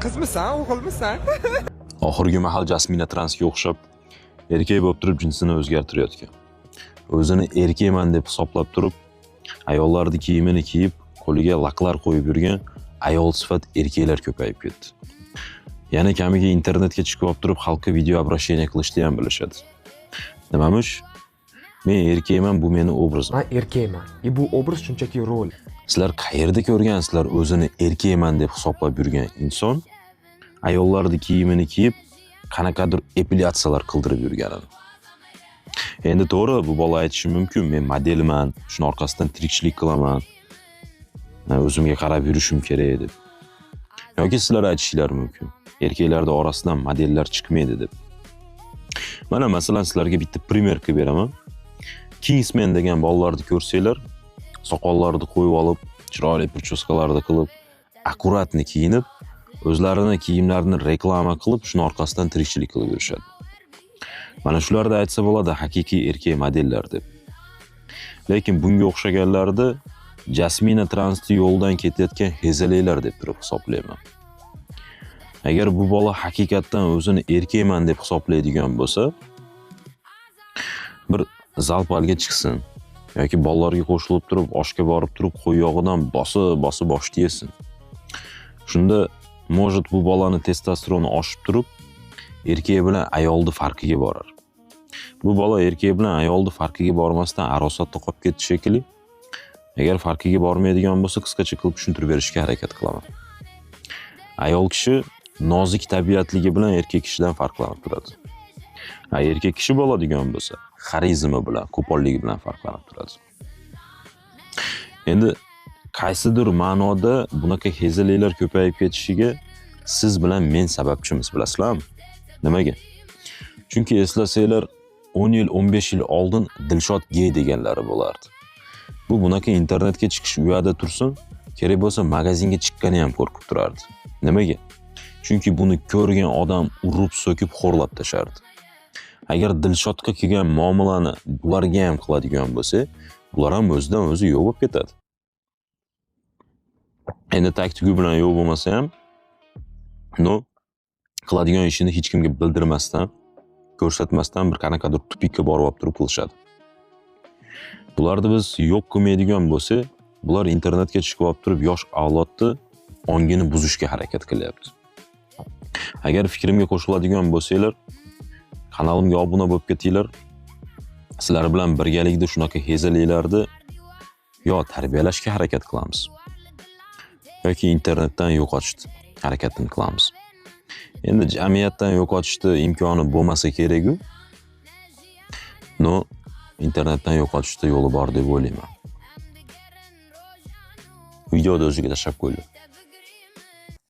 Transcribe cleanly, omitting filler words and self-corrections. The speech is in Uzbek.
Qizmisan, o'g'ilmisan? Oxirgi mahal Jasmina Transga o'xshab erkak bo'lib turib jinsini o'zgartirayotgan. O'zini erkakman deb hisoblab turib, ayollarning kiyimini kiyib, qo'liga laklar qo'yib yurgan ayol sifat erkaklar ko'payib ketdi. Yana kamiga internetga chiqib olib turib xalqqa video обращение qilishni ham bilishadi. Nimamish? Men erkakman, bu meni obrazim. Men erkakman. И bu obraz shunchaki rol. Sizlar qayerda ko'rgansizlar o'zini erkakman deb hisoblab yurgan inson ayollarning kiyimini kiyib qanaqadir epilyatsiyalar qildirib yurganini? Endi to'g'ri, bu bola aytishi mumkin, men modelman, shuni orqasidan tirikchilik qilaman, o'zimga qarab yurishim kerak deb. Yoki sizlar aytishingiz mumkin, erkaklarda orasidan modellar chiqmaydi deb. Mana masalan sizlarga bitta пример qilib beraman. Kingsman degan bolalarni ko'rsanglar, soqollarini qo'yib olib, chiroyli причёска larni qilib, аккуратный kiyinib, o'zlarini kiyimlarini reklama qilib, shuni orqasidan tirikchilik qilib yurishadi. Mana shularda aytsa bo'ladi haqiqiy erkak modellar deb. Lekin bunga o'xshaganlarni Jasmina Transni yo'ldan ketayotgan hezalaklar deb turib hisoblayman. Agar bu bola haqiqatdan o'zini erkakman deb hisoblaydigan bo'lsa, bir zalpalga chiqsin yoki bolalarga qo'shilib turib, oshga borib turib, qo'y yog'idan bosib, bosib oshni yesin. Shunda может bu bolani testosteroni oshib turib, erkak bilan ayolni farqiga borar. Bu bola erkak bilan ayolni farqiga bormasdan arosatda qolib ketdi shekilli. Agar farqiga bormaydigan bo'lsa, qisqacha qilib tushuntirib berishga harakat qilaman. Ayol kishi nozik tabiatligi bilan erkak kishidan farqlanib turadi. Ha, erkak kishi bo'ladigan bo'lsa, xarizmi bilan, qo'polligi bilan farqlanib turadi. Endi qaysidir ma'noda bunaqa hezalaklar ko'payib ketishiga siz bilan men sababchimiz, bilasizlarmi? Nimaga? Chunki eslasanglar, 10 yil, 15 yil oldin Dilshod gey deganlari bo'lardi. Bu bunaqa internetga chiqish u yoqda tursin, kerak bo'lsa magazinga chiqqani ham qo'rqib turardi. Nimaga? Chunki buni ko'rgan odam urib, so'kib, xo'rlab tashardi. Agar Dilshodga kelgan muomalani bularga ham qiladigan bo'lsa, bular ham o'zidan o'zi yo'q bo'lib ketadi. Endi taktiku bilan yo'q bo'lmasa ham, но qiladigan ishini hech kimga bildirmasdan, ko'rsatmasdan bir qanaqadir тупик ka borib olib turib qilishadi. Bularni biz yo'q qilmaydigan bo'lsa, bular internetga chiqib olib turib yosh avlodni ongini buzishga harakat qilyapti. Agar fikrimga qo'shiladigan bo'lsanglar, kanalimga obuna bo'lib ketinglar. Sizlar bilan birgalikda shunaqa hezalaklarni yo tarbiyalashga harakat qilamiz, yoki internetdan yo'qotishni harakatini qilamiz. Endi jamiyatdan yo'qotishni imkoni bo'lmasa kerak-u, но internetdan yo'qotishda yo'li bor deb o'ylayman. Videoda o'ziga tashlab qo'ydi.